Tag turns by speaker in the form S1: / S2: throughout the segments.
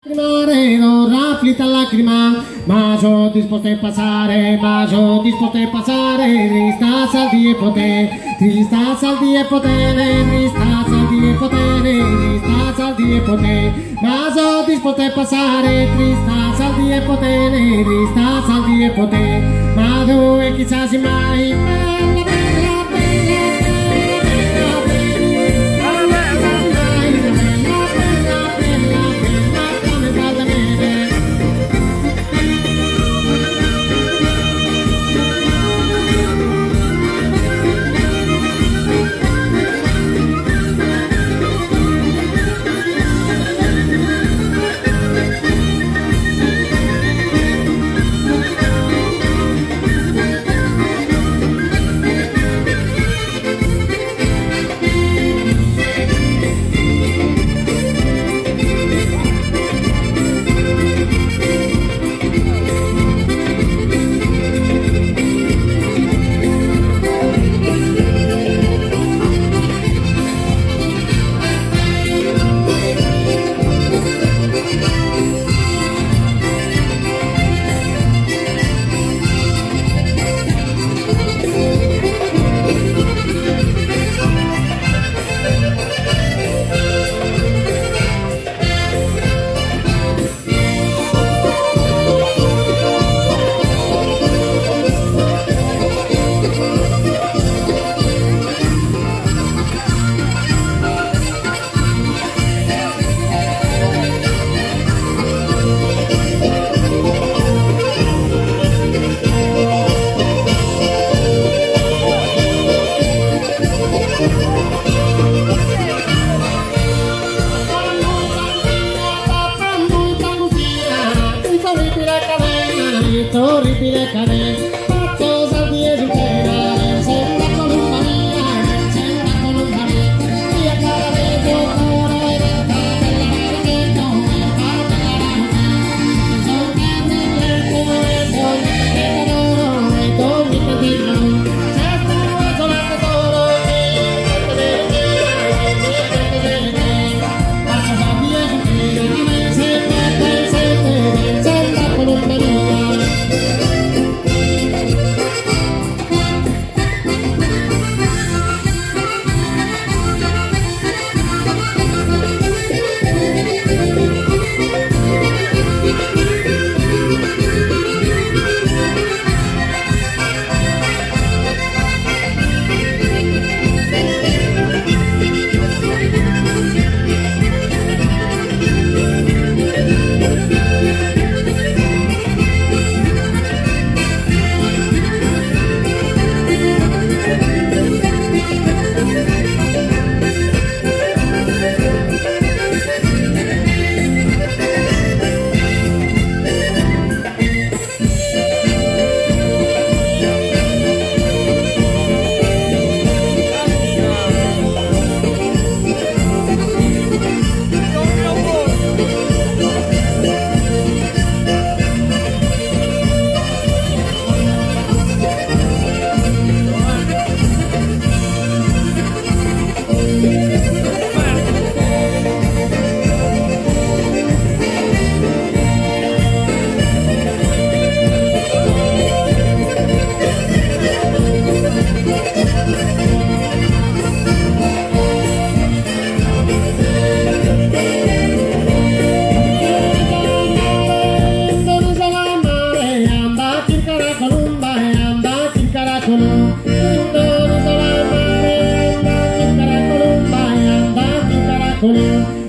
S1: Lacrimare, torra afflitta a lacrima, ma so disposta 'e passare, ma so disposta 'e passare, trista sas die pro te, trista sas die pro tene, trista sas die pro tene, trista sas die pro te, ma so disposta 'e passare, trista sas die pro tene, trista sas die pro te, ma tue chissà si mai, bella bella bella bella bella bella bella bella bella t'ammentas de mene.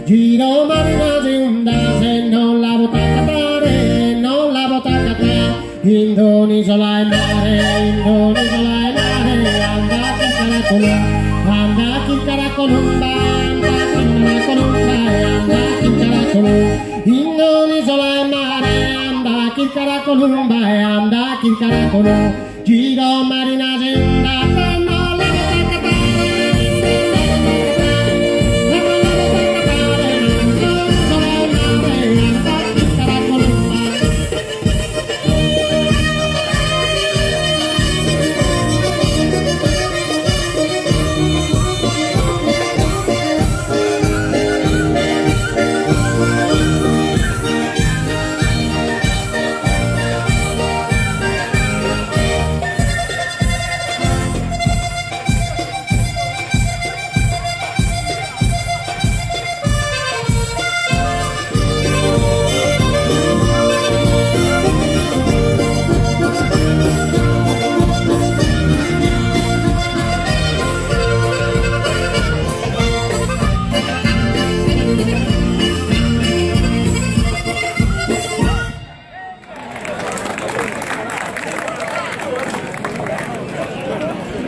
S1: Giro marina se non la bota cantare, non la bota cantare, in un'isola in mare, in un'isola in mare, anda a cercare colomba, anda a cercare colomba, anda a cercare colomba, anda a cercare colomba, in un'isola in mare, anda a cercare colomba, anda a cercare colomba, giro marina anda.